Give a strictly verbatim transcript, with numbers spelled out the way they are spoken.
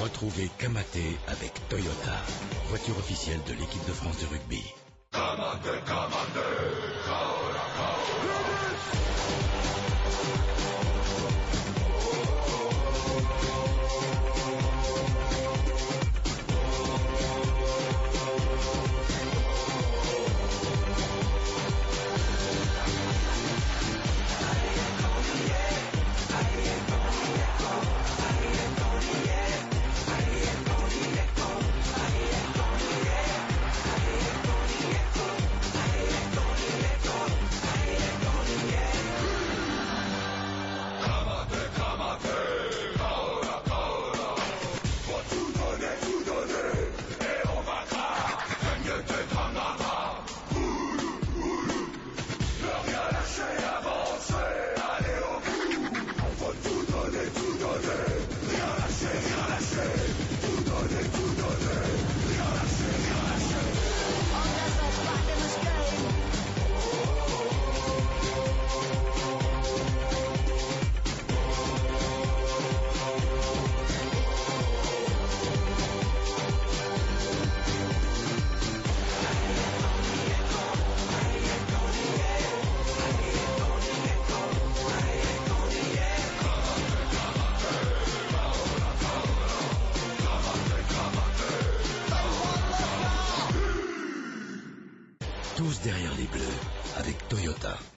Retrouvez Kamate avec Toyota, voiture officielle de l'équipe de France de rugby. Tous derrière les Bleus avec Toyota.